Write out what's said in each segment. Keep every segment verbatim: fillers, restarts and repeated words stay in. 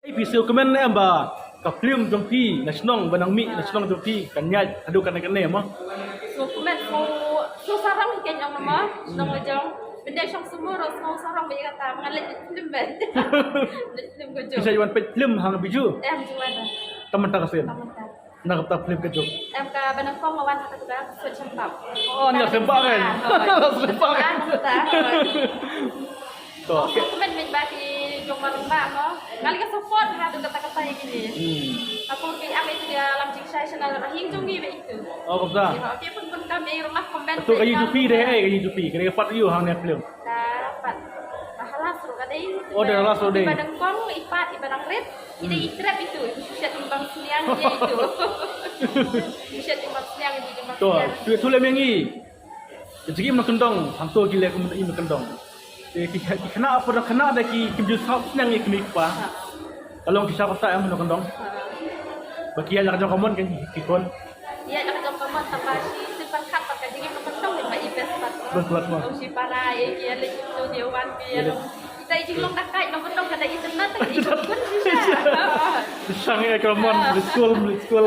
Phi sngewkmen em ba ka film jong phi na shnong ba nang mih na shnong jong phi kan ïaid haduh katne katne mo? Sngewkmen, sngew, sngew sarong hi kein ong mo, shnong la jong. Mynta shong sumur, sngew sarong ba ïa kata, ngan leit film ben. Leit film ko jong. Phi sa wan peit film hang Bijou? Em, jong ada. Tang mynta ka sien. Tang mynta. Na kata film ka jong. Em, ka ba nyngkong nga wan ha kata ka Sut Sempap. Oh, ni la sempap kan? Ah, oh. La sempap kan? Ah, kata. To. Sngewkmen ba ki jong Marangbah mo. Nga la ka support ha tu kata kata ïa kine. Hmm. Aku ki am itu dia lam jingshai channel rahing jong ngi ba itu. Oh, kata. Ki pun pun kam ïa rah comment. Tu ka YouTube dei, eh, ka YouTube. Kene ka part you hang ne film. Dapat. Bahala seru ka dei. Oh, dah lah seru dei. Iba nyngkong, ipat, iba nyngrit. Ida i trep itu, i shet i bang sniang ïa itu. I shet i bang sniang, i bang sniang. To, tu tu lem ïa ngi. Ka jingim na kyndong, hangto ki leh kum im na kyndong. Te ki ki khynnah, pa da khynnah da ki kim ju sap sniang ïa ki mei kpa. Ka long ki sap kata em na kyndong. Ba ki ïa la ka jong ka mon ki ki khon. Ïa la ka jong ka mon tang ba shi shisien pat ka jingim na kyndong ba i best pat. Best pat mo. Long shi para ïa ki ïa leh ki tu dia wan ki ïa long. Ita i jinglong da kai na bynta ka da internet, ka i shongkun shisha. Shang ïa ka mon, beli skul, beli skul.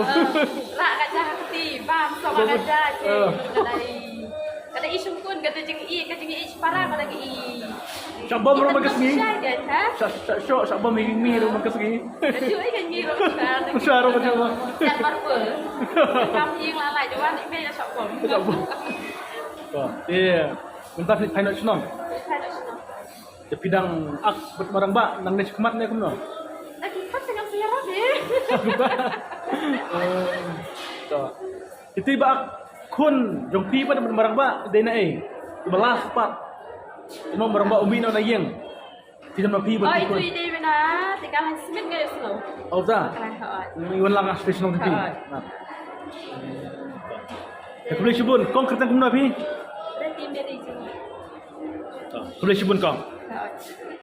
Ra ka jah kti, bam, so ka jah, ka da i, ka da i shongkun, ka da jing i, ka jing i para, ka da i. Shah bom ruh man ka sngi. Shah, shah, shah, shah bom i mi ruh man ka sngi. Ka ju i ka ngi ruh ka. Shah ruh ka ju. Shah mar pun. Kam i la la jwan i me shah bom. Shah bom. Ko, eh, mynta phi pynlut shnong. Pynlut shnong. Te phi dang ak bad Marangbah, nangne shakhmat ne kumno? Nangne shakhmat, tang ngam sngewthuh. Eh, to. Iti ba ak khun jong phi bad Marangbah dei na ei? Ba last part. Kumno Marangbah u mih noh na ïing. Phi dang ma phi bad. Oh, phi itu khun. Ide bina, te ka lang smit ngai snow. Oh, ta. Ka lang hot. Ni wan lang station nong phi. Hot. Nah. Te khublei shibun, kong kyrteng kumno phi? Reti Mary Jing. To, khublei shibun kong. Hot.